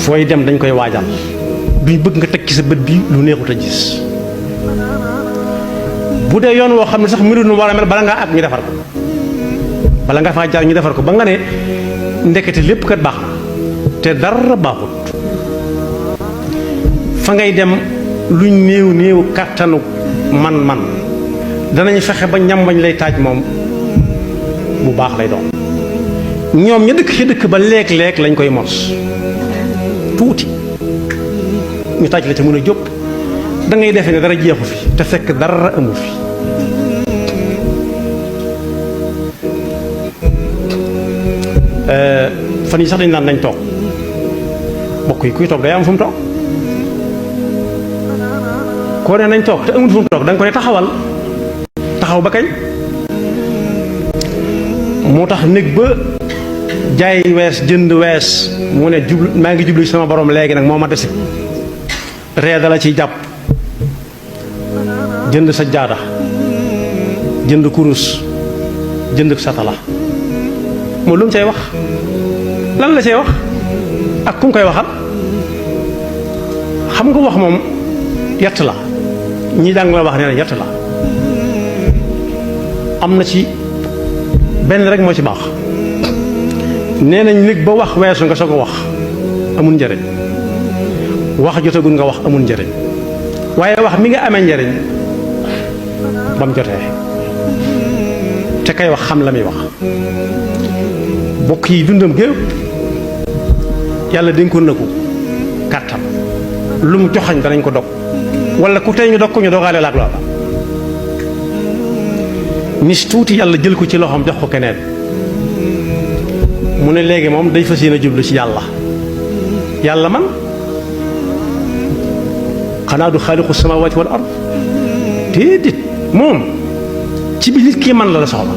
fooy dem dañ koy waajal duñ bëgg nga teg ci sa bët bi lu neexut a gis bu dee yoon woo xam ne sax mënu nu war a mel bala ngaa ak ñu defar ko bala nga faa jaar ñu defar ko ba nga ne ndekete lépp kat baax na te dara baaxut fa ngay dem luñ néew néew kàttanu man danañ fexe ba ñam bañ lay taaj moom bu baax lay doon ñoom ña dëkk ci dëkk ba leeg-leeg lañ koy mos tuuti ñu taaj la ca mën a jóg da ngay defe ne dara jeexu fi te fekk dara amu fi fan yi sax dañ naan nañ toog bokk yi kuy toog day am fu mu toog koo ne nañ toog te amul fu mu toog da nga ko ne taxaw ba kañ moo tax néeg ba jaay wees jënd wees mu ne jublu maa ngi jublu sama borom léegi nag moo ma desi ree dala ciy jàpp jënd sa jaada jënd kurus jënd satala moo lu mu cay wax lan la cay wax ak ku mu koy waxal xam nga wax moom yett la ñi jàng la wax nee na yett la am na ci benn rek moo ci baax nee nañ nit ba wax weesu nga soog a wax amul njëriñ wax jotagul nga wax amul njëriñ waaye wax mi nga amee njëriñ ba mu jotee te kay wax xam la muy wax bokk yi dundam gépp yàlla dénkoon na ko kàttan lu mu joxañ danañ ko dog wala ku tey ñu dog ko ñu dogaale la ak loola nis tuuti yàlla jël ko ci loxoom jox ko keneen mu ne léegi moom day fas yéene jublu ci yàlla man xanaa du xaaliqu samaawaati wal ard déedéet moom ci bi nit kii man la soxla